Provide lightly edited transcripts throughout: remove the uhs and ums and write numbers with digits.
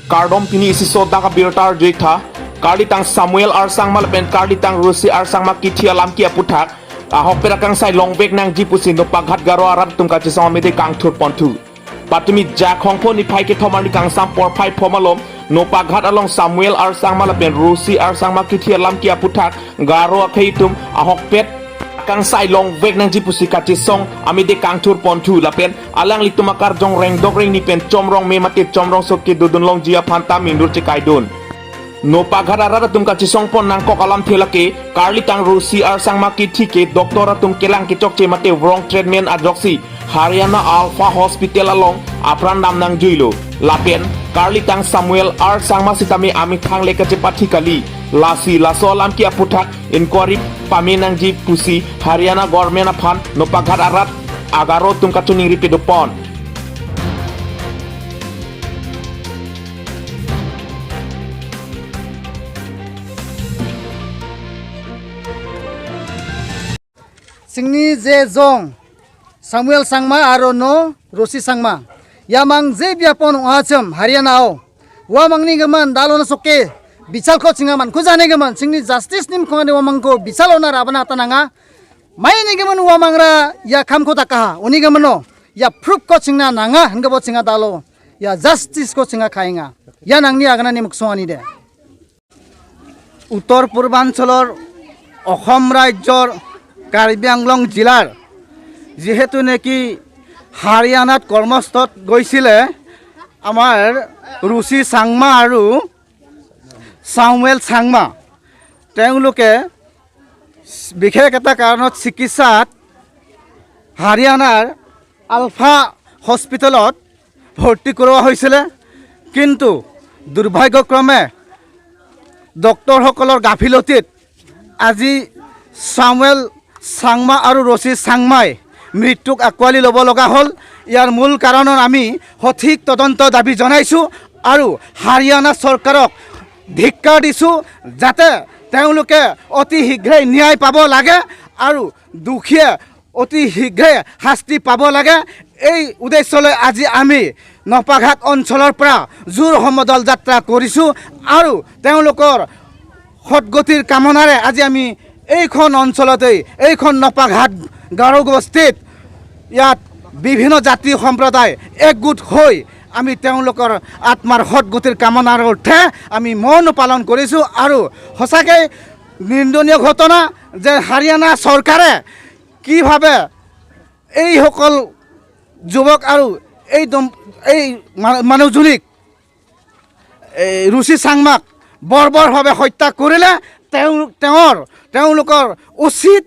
Kardom pini isi so da ka birtar jekha Karli tang Samuel R Sangma pen Karli tang Rusi R Sangma ki thia lam ki aputhak ahok pera kang sai long bek nang jipusi no paghat garo arab tum ka chisong amide kang thur ponthu patumi ja khongpho ni phai ke thomar ni kang sam por phai phomalom no paghat along Samuel R Sangma pen Rusi R Sangma ki thia lam ki aputhak garo akhei tum ahok pet kang sai long vek nang jipusi ka chisong amide kang thur ponthu lapen alang litumakar jong reng dok reng ni pen chomrong me mate chomrong sokke dudun long jia phanta mindur che kaidun no paghar tum ka chisong pon nang kok alam thelake Karli tang Rusi R Sangma ki thike doctor tum kelang ki chok che mate wrong treatment adroxy Haryana Alpha Hospital along apran nam nang juilo lapen Karli tang Samuel R Sangma sitami ami thang le ka che pathikali lasi laso alam ki aputhak inquiry pame nang ji pusi Haryana government aphan no paghar arat agaro tum ka chuning ripidopon. जोंनि जे जं सामुएल सांगमा आरो न रसि सांगमा यामां जे बियापन अहाचम हारियानाव वामांनि गोमोन दालनो सके बिचालखौ चिङा मानखौ जाने गोमोन जोंनि जास्टिसनि मुखङानि वामांखौ बिचालावना राबना तानाङा माइनि गोमोन वामांरा या खामखौ दाकाहा उनि गोमोन या प्रुफखौ चिंना नाङा होनगोबो चिङा दालो या जास्टिसखौ चिङा खायङा या नांनि आगनानि मुखसङानि दे। উত্তৰ পূৰ্বাঞ্চলৰ অসম ৰাজ্যৰ কাৰ্বি আংলং জিলাৰ যিহেতু নেকি হাৰিয়ানাত কৰ্মস্থত গৈছিলে আমাৰ ৰুচি চাংমা আৰু চামুৱেল চাংমা, তেওঁলোকে বিশেষ এটা কাৰণত চিকিৎসাত হাৰিয়ানাৰ আলফা হস্পিটেলত ভৰ্তি কৰোৱা হৈছিলে। কিন্তু দুৰ্ভাগ্যক্ৰমে ডক্তৰসকলৰ গাফিলতিত আজি চামুৱেল চাংমা আৰু ৰচি চাংমাই মৃত্যুক আঁকোৱালি ল'ব লগা হ'ল। ইয়াৰ মূল কাৰণত আমি সঠিক তদন্ত দাবী জনাইছোঁ আৰু হাৰিয়ানা চৰকাৰক ধিক্কাৰ দিছোঁ যাতে তেওঁলোকে অতি শীঘ্ৰেই ন্যায় পাব লাগে আৰু দোষীয়ে অতি শীঘ্ৰে শাস্তি পাব লাগে। এই উদ্দেশ্যলৈ আজি আমি নপাঘাট অঞ্চলৰ পৰা জোৰ সমদল যাত্ৰা কৰিছোঁ আৰু তেওঁলোকৰ সদগতিৰ কামনাৰে আজি আমি এইখন অঞ্চলতেই এইখন নপাঘাট গাৰোবস্তিত ইয়াত বিভিন্ন জাতি সম্প্ৰদায় একগোট হৈ আমি তেওঁলোকৰ আত্মাৰ সদগতিৰ কামনাৰ অৰ্থে আমি মৌন পালন কৰিছোঁ। আৰু সঁচাকৈ নিন্দনীয় ঘটনা যে হাৰিয়ানা চৰকাৰে কিভাৱে এইসকল যুৱক আৰু এই মানুহজনীক এই ৰুচি চাংমাক বৰ্বৰভাৱে হত্যা কৰিলে, তেওঁলোকৰ উচিত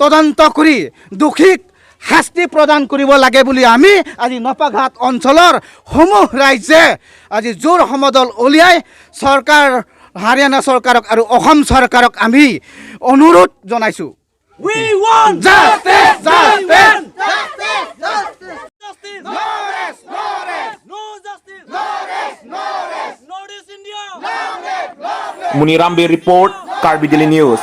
তদন্ত কৰি দোষীক শাস্তি প্ৰদান কৰিব লাগে বুলি আমি আজি নপাঘাট অঞ্চলৰ সমূহ ৰাইজে আজি জোৰ সমদল উলিয়াই চৰকাৰ হাৰিয়ানা চৰকাৰক আৰু অসম চৰকাৰক আমি অনুৰোধ জনাইছোঁ। We want justice, justice, justice. No rest, no rest. No justice. No rest, no rest. No rest India. Muniram Bay report, Karbi Daily News.